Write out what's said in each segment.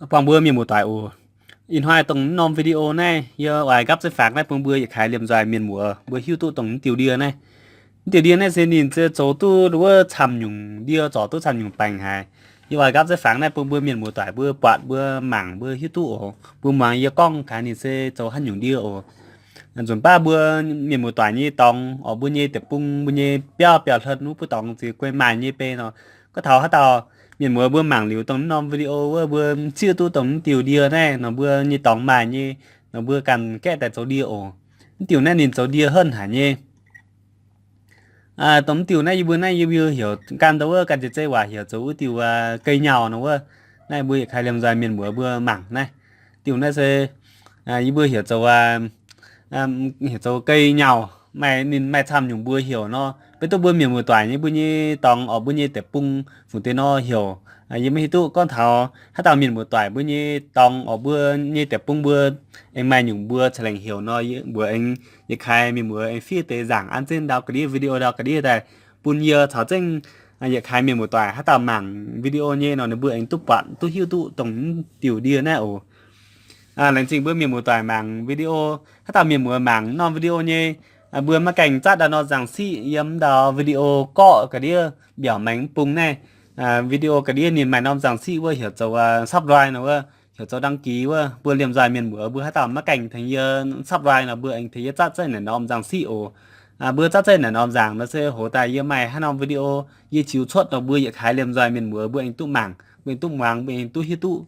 Buangh mbuo mienh muoz-doic oc. Ih hnoi dongh mv norm video naaiv yie oix nqaapv zeiv fangx naaiv bun mbuo yietc kaaix liemh nzoih mienh muoz mbuo hiuv duqv dongh mv diuh ndie naaiv. Mv diuh ndie naaiv se ninh se zoux duqv wuov camv nyungc ndie, zorc duqv camv nyungc baengc haic. Yie oix nqaapv zeiv fangx naaiv bun mbuo mienh muoz-doic mbuo buatc, mbuo mangc, mbuo hiuv duqv oc. Mbuo muangx yie gorngv gaax ninh se zoux haaix nyungc ndie oc. Nzunc baav mbuo mienh muoz-doic nyei dorngx, oc, mbuo nyei deic-bung, mbuo nyei biauv biauv-hlen wuov buov dorngx ziex guei maaih nyei bei nor. Gorngv taux haaix dauh mienh muoz mbuo mangc liuz dongh mv norm video wuov, mbuo mv zieqv duqv dongh mv diuh ndie naaiv nor, mbuo nyei dorngx maaih nyei nor, mbuo ganh gaeqv daaih zoux ndie oc. Mv diuh naaiv ninh zoux ndie henv haic nyei. Dongh mv diuh naaiv yie mbuo naaiv yie mbuo heuc gan ndau wuov gan jiex zeiv waac heuc zoux wuov diuh gei nyauh nor wuov. Naaiv mbuo yietc kaaix liemh nzoih mienh muoz mbuo mangc naaiv. Diuh naaiv se yie mbuo heuc zoux, heuc zoux gei nyauh. Maaih ninh maaih camv nyungc mbuo heuc nor, beiv duqv mbuo mienh muoz-doic nyei mbuo nyei dorngx, oc, mbuo nyei deic-bung fungc deix nor heuc, yie maiv hiuv duqv. Gorngv taux haaix dauh mienh muoz-doic mbuo nyei dorngx, oc, mbuo nyei deic-bung mbuo aengx maaih nyungc mbuo ca'lengc heuc nor, mbuo aengx yietc kaaix mienh muoz aengx fiev deix nzaangc an zengv ndau ga'ndiev, video ndau ga'ndiev daaih bun yie caux zengv yietc kaaix mienh muoz-doic haaix dauh mangc video nyei nor, ninh mbuo aengx duqv buatc duqv hiuv duqv dongh mv diuh ndie naaiv oc. Laengz zingh mbuo mienh muoz-doic mangc video. Haaix dauh mienh muoz mangc norm video nyei, mbuo maiv gaengh zatv ndau norm nzangc siqv yiem ndau video gorqv ga'ndiev mbiaauc maengx mv bung naaiv. Video ga'ndiev ninh maaih norm nzangc siqv wuov heuc zoux subscribe nor wuov, heuc zoux đăng ký wuov. Mbuo liemh nzoih mienh muoz mbuo haaix dauh maiv gaengh tengx yie subscribe nor, mbuo aengx tengx yie zatv zeiv naaic norm nzangc siqv oc. Mbuo zatv zeiv naaic norm nzangc nor se hoz daaih yie maaih haaix norm video yie ziux cuotv nor, mbuo yietc kaaix liemh nzoih mienh muoz mbuo aengx duqv mangc, mbuo aengx duqv muangx, mbuo aengx duqv hiuv duqv,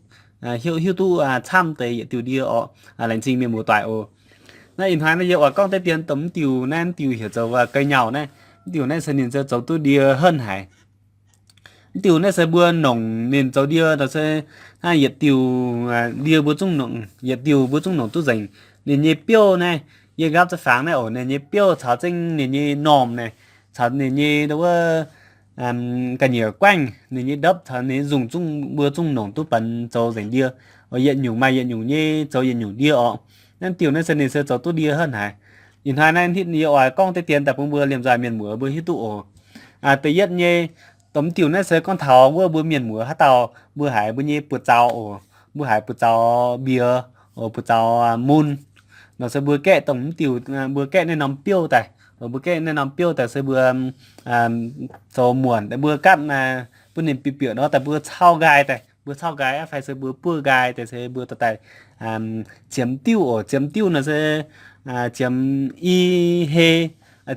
hiuv, hiuv duqv camv deix yietc diuh ndie oc. Laengz zingh mienh muoz-doic oc. Naaiv ih hnoi naaiv yie oix gorngv deix dien dongh mv diuh naaiv, mv diuh heuc zoux gei nyauh naaiv. Mv diuh naaiv se ninh se zoux duqv ndie henv haic. Mv diuh naaiv se mbuo nongc ninh zoux ndie nor se, yietc diuh ndie mbuo zungv nongc, yietc diuh mbuo zungv nongc duqv nzengc. Ninh nyei biouv naaiv, yie nqaapv zeiv fangx naaiv oc, ninh nyei biouv caux zengv ninh nyei normh naaic, caux ninh nyei ndau wuov ga'nyiec guaengv, ninh nyei ndopv caux ninh nyei nzungh zungv mbuo zungv nongc duqv benx zoux nzengc ndie. Yietc nyungc maaih yietc nyungc nyei zoux yietc nyungc ndie oc. Naaiv diuh naaiv se ninh se zoux duqv ndie henv haic. Ih hnoi naaiv hnitv yie oix gorngv deix dien daaih bun mbuo liemh nzoih mienh muoz mbuo hiuv duqv oc. Da'yietv nyei, dongh mv diuh naaiv se gorngv taux wuov mbuo mienh muoz haaix dauh mbuo haiz mbuo nyei buoz-zaux oc, mbuo haiz buoz-zaux mbiex, buoz-zaux mun nor se mbuo gaeqv dongh mv diuh, mbuo gaeqv naaiv norm biouv daaih. Mbuo gaeqv naaiv norm biouv daaih se mbuo zoux muonc daaih mbuo gatv bun ninh bieqc bieqc nor daaih mbuo cau nqaai daaih, mbuo cau nqaai aqv fai se mbuo buov nqaai daaih se mbuo dorh daaih ziemx diuv oc. Ziemx diuv nor se ziemx i hei,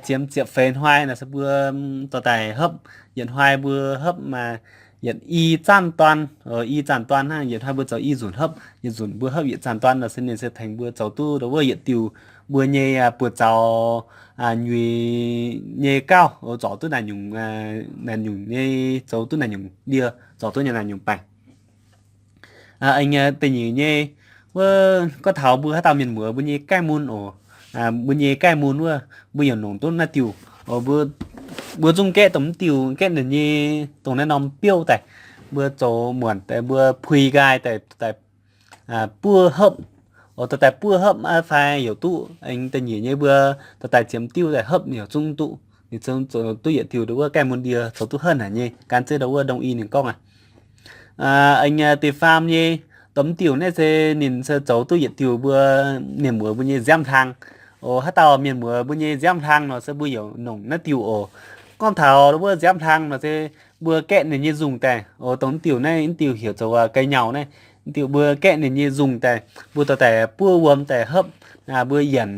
ziemx ziepc feix hnoi nor se mbuo dorh daaih hopv. Yietc hnoi mbuo hopv yietc i zanv dorn, i zanv dorn hnangv. Yietc hnoi mbuo zoux i nzunc hopv, yietc nzunc mbuo hopv yietc zanv dorn nor se ninh se tengx mbuo zoux duqv ndau wuov yietc diuh mbuo nyei buoz-zaux nyuix nyei gauv, zorc duqv naaic nyungc, naaic nyungc nyei, zoux duqv naaic nyungc ndie, zorc duqv naaic nyungc baengc. Aengx da'nyeic nyei, wuov gorngv taux mbuo haaix dauh mienh muoz mbuo nyei gaeqv mun oc, mbuo nyei gaeqv mun wuov, mbuo yaac nongc duqv naaiv diuh. Mbuo zungv gaeqv dongh mv diuh, gaeqv ninh nyei dongh naaiv norm biouv daaih, mbuo zoux muonc daaih mbuo puix nqaai daaih, daaih buov hopv. Dorh daaih buov hopv fai yaac duqv. Aengx da'nyeic nyei mbuo dorh daaih ziemx diuv daaih hopv yaac zungv duqv. Ninh zoux duqv yietc diuh ndau wuov gaeqv mun ndie zoux duqv henv haic nyei, gan zeiv ndau wuov ndongc i ninh gorngv aqv. Aengx da'faam nyei, dongh mv diuh naaiv se ninh se zoux duqv yietc diuh mbuo mienh muoz mbuo nyei nziaamv hlang. Oc, haaix dauh mienh muoz mbuo nyei nziaamv hlang nor se mbuo yaac nongc naaiv diuh oc. Gorngv taux ndau wuov nziaamv hlang nor se mbuo gaeqv ninh nyei nzungh daaih. Oc, dongh mv diuh naaiv, mv diuh heuc zoux ga'nyauh naaiv. Mv diuh mbuo gaeqv ninh nyei nzungh daaih, mbuo dorh daaih buov wuom daaih hopv. Mbuo yienc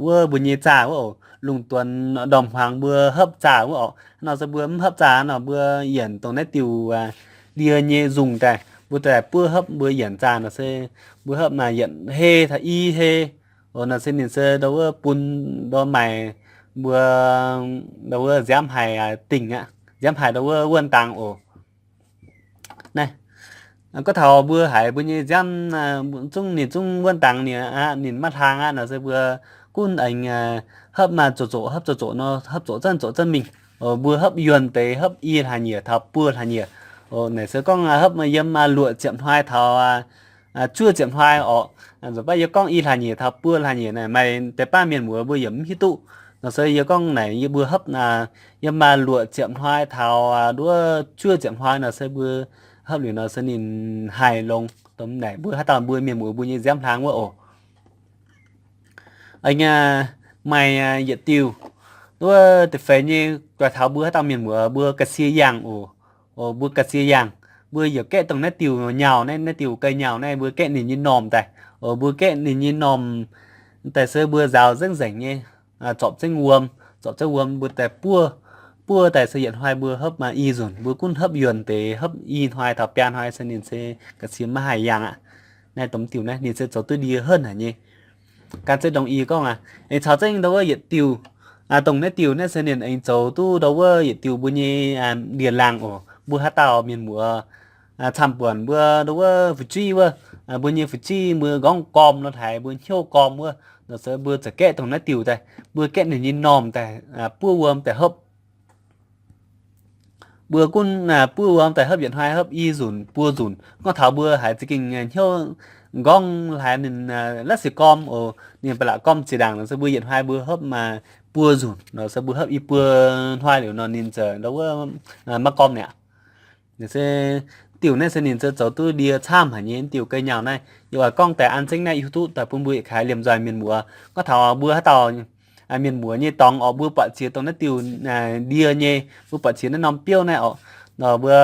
wuov mbuo nyei zaah wuov oc, lungh duonx ndorm-hmuangx mbuo hopv zaah wuov oc. Hnangv nor se mbuo mv hopv zaah nor mbuo yienc dongh naaiv diuh ndie nyei nzungh daaih, mbuo dorh daaih buov hopv, mbuo yienc zaah nor se mbuo hopv naaic yietc hei taux i hei. Oc, nor se ninh se ndau wuov bun ndau maaih mbuo ndau wuov nziaamv haic dingc aqv, nziaamv haic ndau wuov wuonh dangx oc. Naaiv, gorngv taux mbuo haiz mbuo nyei nziaamv zungv ninh zungv wuonh dangx ninh aqv, ninh maiv hlang aqv nor se mbuo gunv aengx hopv maaih zoqc zoqc, hopv zoqc zoqc nor, hopv zoqc zanv zoqc zanv mingh. Mbuo hopv yuonh deix hopv i hlaax nyieqc taux buo hlaax nyieqc. Naaic se gorngv hopv yiem luoqc ziepc hnoi taux zuov ziepc hnoi oc. Nzunc baav yie gorngv i hlaax nyieqc taux buo hlaax nyieqc naaic, maaih deix baav mienh muoz mbuo yaac mv hiuv duqv. Nor se yie gorngv naaic yie mbuo hopv yiem luoqc ziepc hnoi taux nduov zuov ziepc hnoi nor se mbuo hopv liuz nor se ninh haih longx. Naaic mbuo haaix dauh mbuo mienh muoz mbuo nyei nziaamv hlang wuov oc. Aengx maaih yietc diuh, wuov da'feix nyei, doix taux mbuo haaix dauh mienh muoz mbuo ga'sie yangh oc. Mbuo ga'sie yangh, mbuo yaac gaeqv dongh naaiv diuh nyauh naaiv, naaiv diuh ga'nyauh naaiv, mbuo gaeqv ninh nyei normh daaih. Mbuo gaeqv ninh nyei normh daaih se mbuo nzaaux nzengc nzengc nyei, zorpc zengv wuom, zorpc zengv wuom mbuo daaih buov, buov daaih se yietc hnoi mbuo hopv i nzunc, mbuo gunv hopv yuonh deix, hopv i hnoi taux biaa hnoi se ninh se ga'sie maiv haih yangh aqv. Naaiv dongh diuh naaiv ninh se zoux duqv ndie henv haic nyei. Gan zeiv ndongc i gorngv aqv, aengx caux zengv ndau wuov yietc diuh, dongh naaiv diuh naaiv se ninh aengx zoux duqv ndau wuov yietc diuh mbuo nyei ndie-laangh oc. Mbuo haaix dauh mienh muoz camv-buonc mbuo ndau wuov fu'jueiv wuov, mbuo nyei fu'jueiv mbuo nqorngv gorm nor haaix, mbuo hnyouv gorm wuov, nor se mbuo za'gengh gaeqv dongh naaiv diuh daaih, mbuo gaeqv ninh nyei normh daaih buov wuom daaih hopv. Mbuo gunv buov wuom daaih hopv yietc hnoi hopv i nzunc buo nzunc. Gorngv taux mbuo haiz za'gengh hnyouv nqorngv haiz ninh la'sic gorm oc, ninh ba'laqc gorm ziex ndaangc nor se mbuo yietc hnoi mbuo hopv maaih buo nzunc nor se mbuo hopv i buo hnoi liuz nor ninh ziouc ndau wuov maiv gorm mi'aqv. Se diuh naaiv se ninh zoux duqv ndie camv haic nyei, diuh ga'nyauh naaiv. Yie oix gorngv daaih an zengv naaiv YouTube daaih bun mbuo yietc kaaix liemh nzoih mienh muoz. Gorngv taux mbuo haaix dauh mienh muoz nyei dorngx orqc, mbuo buatc jiex dongh naaiv diuh ndie nyei, mbuo buatc jiex naaiv norm biouv naaiv orqc, nor mbuo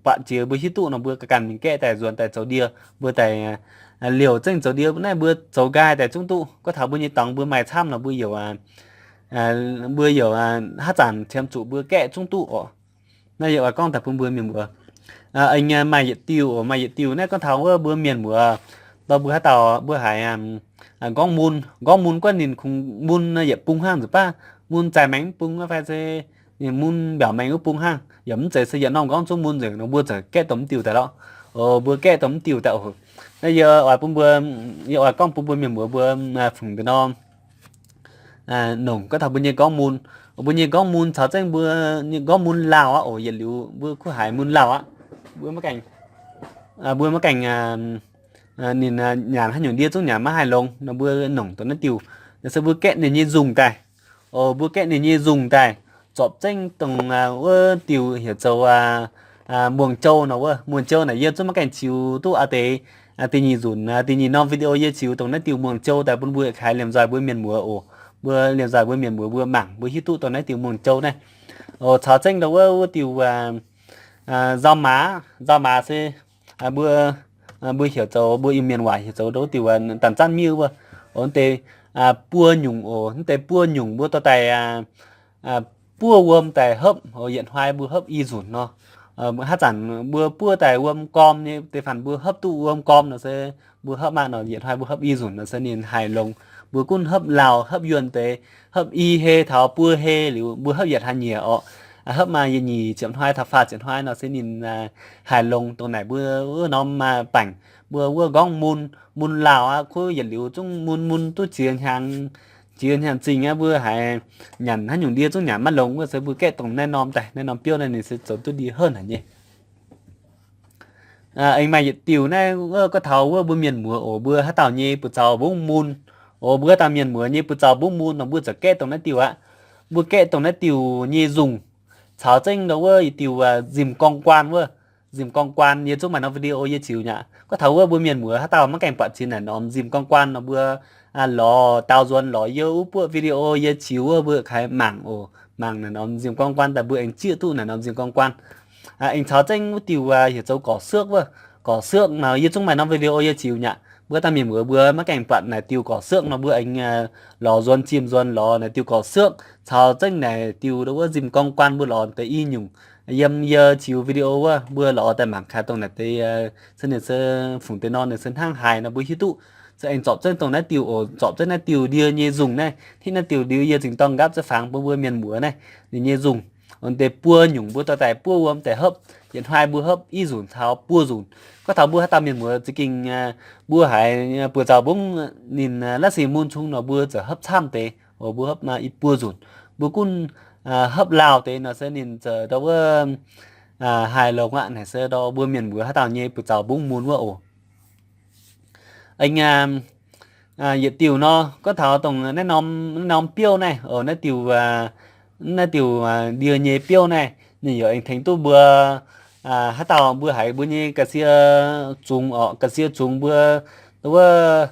buatc jiex mbuo hiuv duqv nor mbuo ganh mingh gaeqv daaih nzuonx daaih zoux ndie, mbuo daaih liouc zengv zoux ndie naaiv mbuo zoux nqaai daaih zungv duqv. Gorngv taux mbuo nyei dorngx mbuo maaih camv nor mbuo youc, mbuo youc haav zanc qiemx zuqc mbuo gaeqv zungv duqv orqc. Naaiv yie oix gorngv daaih bun mbuo mienh muoz. Aengx maaih yietc diuh oc, maaih yietc diuh naaiv gorngv taux wuov mbuo mienh muoz, ndau mbuo haaix dauh mbuo haiz nqorngv mun, nqorngv mun guaatv ninh kungx mun yietc bung hnangv nzunc baav, mun zaaih maengx mv bung fai se ninh mun mbiaauc maengx wuov bung hnangv, yaac mv zeiz se yietc norm nqorngv zungv mun nzengc nor mbuo ziouc gaeqv dongh mv diuh daaih lorqc. Oc, mbuo gaeqv dongh mv diuh daaih oc. Naaiv yie oix bun mbuo, yie oix gorngv bun mbuo mienh muoz mbuo fungc deix norm nongc gorngv taux mbuo nyei nqorngv mun. Mbuo nyei nqorngv mun caux zengv mbuo nyei nqorngv mun lauh aqv oc. Yietc liuz mbuo kuv haiz mun lauh aqv, mbuo maiv gaengh, mbuo maiv gaengh ninh nyanc haaix nyungc ndie zungv nyanc maiv haih longx nor mbuo nongc dongh naaiv diuh. Naaiv se mbuo gaeqv ninh nyei nzungh daaih. Oc, mbuo gaeqv ninh nyei nzungh daaih, zorpc zengv dongh wuov diuh heuc zoux muong-jou nor wuov. Muong-jou naaic yie zungv maiv gaengh ziux duqv aa deix. Da'nyeic nzunc, da'nyeic norm video yie ziux dongh naaiv diuh muong-jou daaih bun mbuo kaaix liemh nzoih mbuo mienh muoz oc. Mbuo liemh nzoih mbuo mienh muoz mbuo mangc mbuo hiuv duqv dongh naaiv diuh muong-jou naaiv. Oc, caux zengv dongh wuov, wuov diuh nzau maaz, nzau maaz se mbuo, mbuo heuc zoux, mbuo Iu-Mienh waac heuc zoux wuov diuh da'zanv miuv wuov. Oc, deix buo nyungc oc, deix buo nyungc mbuo dorh daaih buov wuom daaih hopv oc. Yietc hnoi mbuo hopv i nzunc nor. Haav zanc mbuo buov daaih wuom gorm nyei, deix faanh mbuo hopv duqv wuom gorm nor se mbuo hopv maah nor, yietc hnoi mbuo hopv i nzunc nor se ninh haih longx. Mbuo gunv hopv lauh hopv yuonh deix, hopv i hei taux buo hei liuz mbuo hopv yietc hlaax nyieqc orqc. Hopv maaih yietc nyeic ziepc hnoi taux faah ziepc hnoi nor se ninh haih longx. Dongh naaic mbuo wuov norm baengc, mbuo wuov nqorngv mun, mun lauh aqv, kuv yietc liuz zungv mun mun duqv ziex hnyangx, ziex hnyangx zingh aqv, mbuo haiz nyanc haaix nyungc ndie zungv nyanc maiv longx wuov se mbuo gaeqv dongh naaiv norm daaih, naaiv norm biouv naaiv ninh se zoux duqv ndie henv haic nyei. Aengx maaih yietc diuh naaiv wuov gorngv taux wuov mbuo mienh muoz oc, mbuo haaix dauh nyei buoz zaux mbungv mun. Oc, mbuo haaix dauh mienh muoz nyei buoz zaux mbungv mun nor mbuo ziouc gaeqv dongh naaiv diuh aqv. Mbuo gaeqv dongh naaiv diuh nyei nzungh, caux zengv ndau wuov yietc diuh nzimh gorngv guaan wuov. Nzimh gorngv guaan yie zungv maaih norm video yie ziux nyei aqv. Gorngv taux wuov mbuo mienh muoz haaix dauh maiv gaengh buatc jiex naaic norm nzimh gorngv guaan nor mbuo lorz daaux nzuonx lorz yie wuov buoqv video yie ziux wuov mbuo kaaix mangc oc. Mangc naaic norm nzimh gorngv guaan daaih mbuo aengx zieqv duqv naaic norm nzimh gorngv guaan. Aengx caux zengv wuov diuh heuc zoux gorqv-siuoqv wuov. Gorqv-siuoqv nor yie zungv maaih norm video yie ziux nyei aqv. Mbuo haaix dauh mienh muoz mbuo maiv gaengh buatc naaic diuh gorqv-siuoqv nor mbuo aengx lorz nzuonx zimh nzuonx lorz naaic diuh gorqv-siuoqv caux zengv naaic diuh wuov nzimh gorngv guaan mbuo lorz deix i nyungc. Yiem yie ziux video wuov mbuo lorz daaih mangc kaaix dongh naaic deix se ninh se fungc deix nor ninh se hnangv haaix nor mbuo hiuv duqv. Se aengx zorpc zengv dongh naaiv diuh oc, zorpc zengv naaiv diuh ndie nyei nzungh naaiv, hitv naaiv diuh liuz yie zingh dorng nqaapv za'fangx bun mbuo mienh muoz naaiv, ninh nyei nzungh. Deix buo nyungc mbuo dorh daaih buov wuom daaih hopv, yietc hnoi mbuo hopv i nzunc taux buo nzunc. Gorngv taux mbuo haaix dauh mienh muoz za'gengh mbuo haiz buoz-zaux mbungv ninh la'sic mun cung nor mbuo ziouc hopv camv deix, mbuo hopv i buo nzunc. Mbuo gunv hopv lauh deix nor se ninh ziouc ndau wuov haih longx aqv. Naaic se ndau mbuo mienh muoz haaix dauh nyei buoz-zaux mbungv mun wuov oc. Aengx yietc diuh nor, gorngv taux dongh naaiv norm, naaiv norm biouv naaiv, naaiv diuh, naaiv diuh ndie nyei biouv naaiv, ninh yaac aengx tengx duqv mbuo haaix dauh mbuo haiz mbuo nyei ga'sie zungx orqc, ga'sie zungx mbuo, wuov,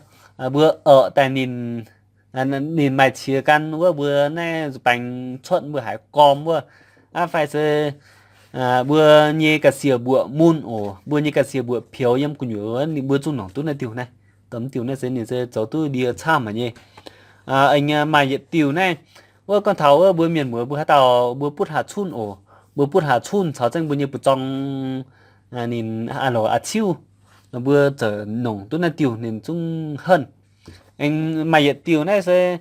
mbuo oc daaih ninh, ninh maaih qiex gan wuov mbuo naaiv zuqc baengx cuotv mbuo haiz gorm wuov, aqv fai se mbuo nyei ga'sie mbuoqc mun oc, mbuo nyei ga'sie mbuoqc pioux yiem gu'nyuoz, mbuo zungv nongc duqv naaiv diuh naaiv, dongh diuh naaiv se ninh se zoux duqv ndie camv haic nyei. Aengx maaih yietc diuh naaiv, wuov gorngv taux wuov mbuo mienh muoz mbuo haaix dauh mbuo butv haac cunh oc, mbuo butv haac cunh caux zengv mbuo nyei buoz-zorng ninh a'ciuv, mbuo zoux nongc duqv naaiv diuh ninh zungv henv. Aengx maaih yietc diuh naaiv se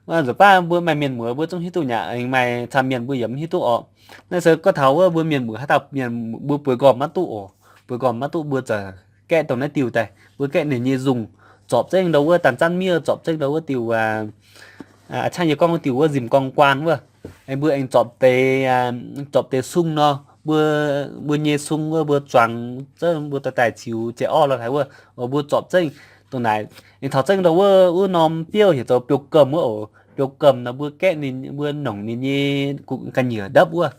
nzunc baav mbuo maaih mienh muoz mbuo zungv hiuv duqv nyaqc, aengx maaih camv mienh mbuo yaac mv hiuv duqv orqc. Naaiv se gorngv taux wuov mbuo mienh muoz haaix dauh mienh mbuo bueix nqorngv maiv duqv oc, bueix nqorngv maiv duqv mbuo zoux gaeqv dongh naaiv diuh daaih, mbuo gaeqv ninh nyei nzungh, zorpc zengv ndau wuov daaih zanv miev, zorpc zengv ndau wuov diuh a'ciangv yie gorngv wuov diuh wuov nzimc gorngv guaan wuov. Aengx mbuo aengx zorpc deix, zorpc deix sung nor, mbuo, mbuo nyei sung wuov mbuo zuangx zengv mbuo daaih daaih ziux jiex orv lorh haaix wuov, mbuo zorpc zengv dongh naaic. Aengx taux zengv ndau wuov wuov norm biouv heuc zoux biouv-gemh wuov oc, biouv-gemh nor mbuo gaeqv ninh, mbuo nongc ninh nyei ga'nyiec ndopv wuov,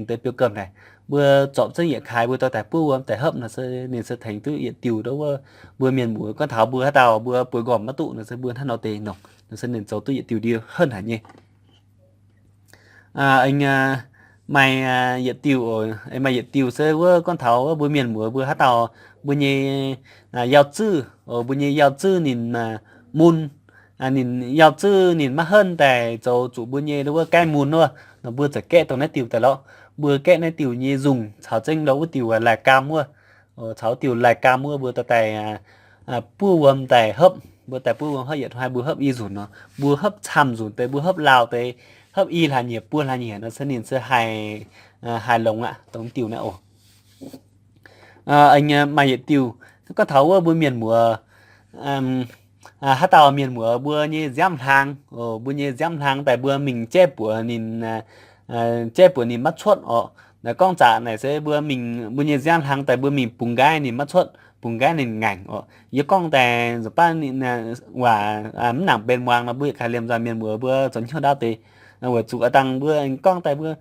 deix biouv-gemh naaic, mbuo zorpc zengv yietc kaaix mbuo dorh daaih buov wuom daaih hopv nor se ninh se tengx duqv yietc diuh ndau wuov. Mbuo mienh muoz gorngv taux mbuo haaix dauh mbuo bueix nqorngv maiv duqv nor se mbuo hnangv nor deix nongc nor se ninh zoux duqv yietc diuh ndie henv haic nyei. Aengx maaih yietc diuh, maaih yietc diuh se wuov gorngv taux wuov mbuo mienh muoz mbuo haaix dauh mbuo nyei yauh zuiv, mbuo nyei yauh zuiv ninh mun, ninh yauh zuiv ninh maiv henv daaih zoux zuqc mbuo nyei ndau wuov gaeqv mun wuov, nor mbuo ziouc gaeqv dongh naaiv diuh daaih lorqc. Mbuo gaeqv naaiv diuh nyei nzungh caux zengv ndau wuov diuh laih gaam wuov, caux diuh laih gaam wuov mbuo dorh daaih buov wuom daaih hopv, mbuo daaih buov wuom hopv yietc hnoi mbuo hopv i nzunc nor, mbuo hopv camv nzunc deix, mbuo hopv lauh deix, hopv i hlaax nyieqc buo hlaax nyieqc nor se ninh se haih, haih longx aqv dongh diuh naaiv oc. Maaih yietc diuh, gorngv taux wuov mbuo mienh muoz, haaix dauh mienh muoz mbuo nyei nziaamv hlang, mbuo nyei nziaamv hlang daaih mbuo mingh jaiv buoz ninh, jaiv buoz ninh maiv cuotv orqc. Naaiv gorngv zaqc naaic se mbuo mingh, mbuo nyei nziaamv hlang daaih mbuo mingh bungx nqaiv ninh maiv cuotv, bungx nqaiv ninh ngaengc orqc. Yie gorngv daaih nzunc baav waac mv nangc benx muangx nor mbuo yietc kaaix liemh nzoih mienh muoz mbuo zoux hnyouv ndaauv deix. Weic zuqc a'dangh mbuo gorngv daaih mbuo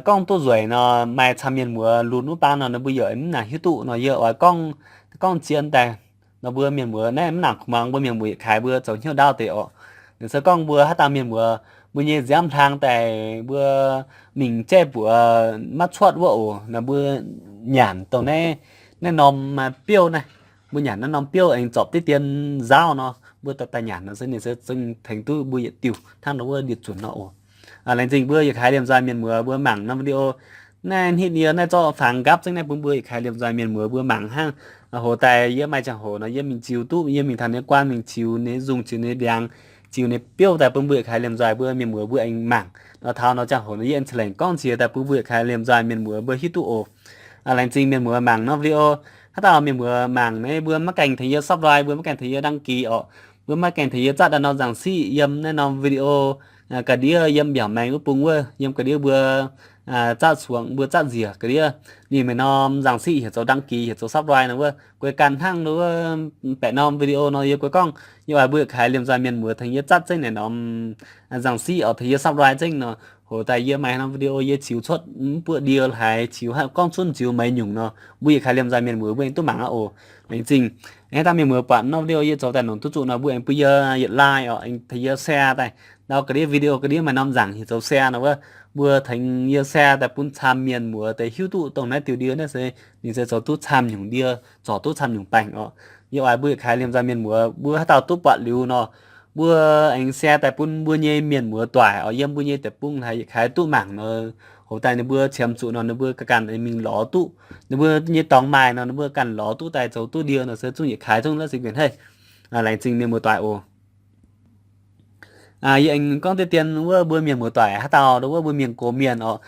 gorngv duqv nzueic nor maaih camv mienh muoz lunx wuov baan nor mbuo yaac mv nangc hiuv duqv nor yie oix gorngv, gorngv zien daaih nor mbuo mienh muoz naaiv mv nangc muangx mbuo mienh muoz yietc kaaix mbuo zoux hnyouv ndaauv deix orqc. Naaic se gorngv mbuo haaix dauh mienh muoz mbuo nyei nziaamv hlang daaih mbuo mingh jaiv buoz maiv cuotv wuov oc, naaiv mbuo nyanc dongh naaiv, naaiv norm biouv naaiv, mbuo nyanc naaiv norm biouv aengx zorpc diqv dien nzauv nor mbuo daaih daaih nyanc nor se ninh se zungv tengx duqv mbuo yietc diuh hnangv nor wuov ndie-zunc nor oc. Laengz zingh mbuo yietc kaaix liemh nzoih mienh muoz mbuo mangc norm video. Naaiv hnitv yie naaiv zorqv fangx nqaapv zengv naaiv bun mbuo yietc kaaix liemh nzoih mienh muoz mbuo mangc hnangv. Hoc daaih yie maaih ziangh hoc nor yie mingh ziux duqv, yie mingh taux ninh nyei guaan mingh ziux ninh nyei nzungh, ziux ninh nyei ndiangx, ziux ninh biouv daaih bun mbuo yietc kaaix liemh nzoih mbuo mienh muoz mbuo aengx mangc. Nor taux nor ziangh hoc nor yie aengx ca'lengc gorngv nziex daaih bun mbuo yietc kaaix liemh nzoih mienh muoz mbuo hiuv duqv oc. Laengz zingh mienh muoz mangc norm video. Haaix dauh mienh muoz mangc naaiv mbuo maiv gaengh tengx yie subscribe, mbuo maiv gaengh tengx yie đăng ký orqc, mbuo maiv gaengh tengx yie zatv daaih norm zangc siqv yiem naaiv norm video ga'ndiev yiem mbiaauc maengx wuov bung wuov, yiem ga'ndiev mbuo zatv suangx mbuo zatv nziec ga'ndiev. Ninh meih norm zangc siqv heuc zoux đăng ký, heuc zoux subscribe nor wuov guei ganh hnangv nor wuov baeqc norm video nor yie guei gorngv, yie oix mbuo yietc kaaix liemh nzoih mienh muoz tengx yie zatv zengv naaic norm zangc siqv orqc, tengx yie subscribe zengv nor. Hoc daaih yie maaih norm video yie ziux cuotv mv buoqv ndie haaix, ziux haaix gorngv zunv ziux meix nyungc nor, mbuo yietc kaaix liemh nzoih mienh muoz mbuo aengx duqv mangc aqv oc. Laengz zingh. Haaix dauh mienh muoz buatc norm video yie zoux daaih nongc duqv zuqc nor mbuo aengx bun yie yietc like orqc, aengx tengx yie share daaih. Ndau ga'ndiev video ga'ndiev maaih norm nzangc heuc zoux share nor wuov, mbuo tengx yie share daaih bun camv mienh muoz deix hiuv duqv dongh naaiv diuh ndie naaiv se ninh se zoux duqv camv nyungc ndie, zorc duqv camv nyungc baengc orqc. Yie oix mbuo yietc kaaix liemh nzoih mienh muoz mbuo haaix dauh duqv buatc liuz nor, mbuo aengx share daaih bun mbuo nyei mienh muoz doic orqc, yiem mbuo nyei deic-bung haiz yietc kaaix duqv mangc nor, hoc daaih ninh mbuo qiemx zuqc nor ninh mbuo ganh mingh lorz duqv, ninh mbuo nyei dorngx maaih nor ninh mbuo ganh lorz duqv daaih zoux duqv ndie nor se zungv yietc kaaix zungv la'sic mbienc haic. Laengz zingh mienh muoz doic oc. Yie aengx gorngv deix dien wuov mbuo mienh muoz doic haaix dauh wuov mbuo mienh gox mienh orqc,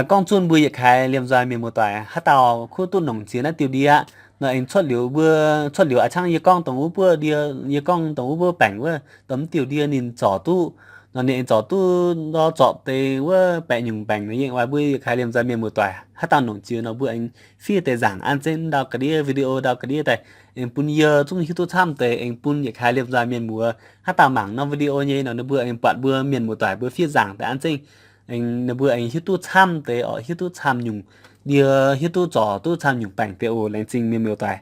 gorngv zunv mbuo yietc kaaix liemh nzoih mienh muoz doic haaix dauh kuv duqv nongc ziex naaiv diuh ndie aqv nor, aengx cuotv liuz mbuo, cuotv liuz a'ciangv yie gorngv dongh wuov buoqv ndie, yie gorngv dongh wuov buoqv baengc wuov, dongh mv diuh ndie ninh zorc duqv nor, ninh aengx zorc duqv ndor zorpc deix wuov baeqc nyungc baengc nor, yie oix mbuo yietc kaaix liemh nzoih mienh muoz doic haaix dauh nongc ziex nor mbuo aengx fiev deix nzaangc an zengv ndau ga'ndiev video ndau ga'ndiev daaih, aengx bun yie zungv hiuv duqv camv deix, aengx bun yietc kaaix liemh nzoih mienh muoz haaix dauh mangc norm video nyei nor ninh mbuo aengx buatc mbuo mienh muoz doic mbuo fiev nzaangc daaih an zengv. Ninh mbuo aengx hiuv duqv camv deix oc, hiuv duqv camv nyungc ndie, hiuv duqv zorc duqv camv nyungc baengc deix oc. Laengz zingh mienh miuc-doic.